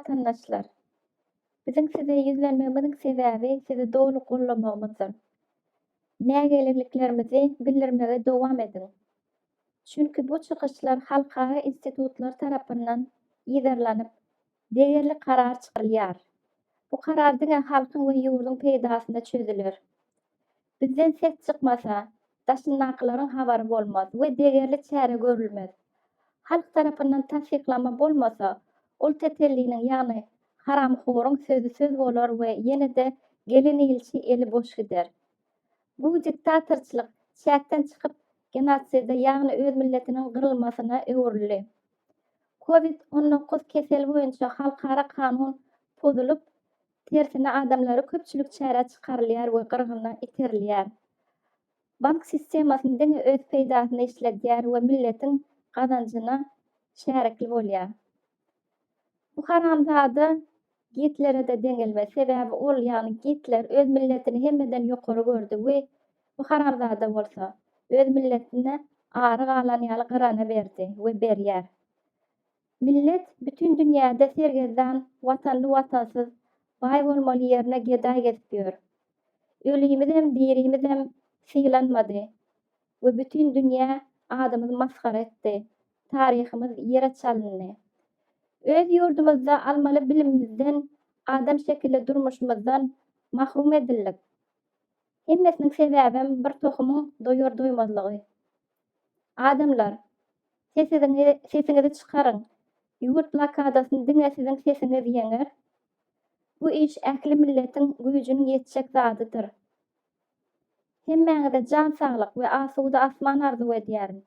watandaşlar! Biziň size ýüzlenmegimiziň sebäbi sizi doly gollamagymyzdyr. Nägileliklerimizi bildirmegi dowam ediň. Çünki bu çykyşlar halkara institutlary tarapyndan yzarlanyp, degerli karar çykarylýar. Bu karar diňe halkyň we ýurduň peýdasyna çözüler. Bizden ses çykmasa, daşyndakylaryň habary bolmaz we degerli çäre görülmez. Halk tarapyndan tassyklama bolmasa, ol tetelliniň, ýagny haramhoruň sözi söz bolar we ýene-de gelen ilçi eli boş gider. Bu diktatorçylyk çäkden çykyp genotside, ýagny öz milletiniň gyrylmasyna öwrüldi. Covid 19 keseli boýunça halkara kanun pozulyp, Tersine adamlary köpçülik çärä çykarylýar we gyrgyna iterilýär. Bank sistemasyny diňe öz peýdasyna işledýär we milletiň gazanjyna şärikli bolýar. Bu haramzada Gitlere-de deňelmez, sebäbi ol, ýagny Gitler öz milletini hemmeden ýokary gördi we bu haramzada bolsa, öz milletine ary galan ýaly gyrana berdi we berýär. Millet bütin dünýäde sergezdan, watanly-watansyz, baý bolmaly ýerine gedaý gezip ýör. Ölimizem, dirimizem sylanmady we bütin dünýä adymyzy masgara etdi, taryhymyz ýere çalyndy. Öz ýurdumyzda almaly bilimimizden, adam şekilli durmuşymyzdan mahrum edildik. Hemmesiniň sebäbem bir tohumyň doýar-doýmazlygy. Adamlar, sesiňizi sesiňizi çykaryň. Ýurt blokadasyny diňe siziň sesiňiz ýeňer. Bu iş ähli milletiň güýjüniň ýetjek zadydyr. Hemmäňize jan saglyk we asuda asman arzuw edýärin.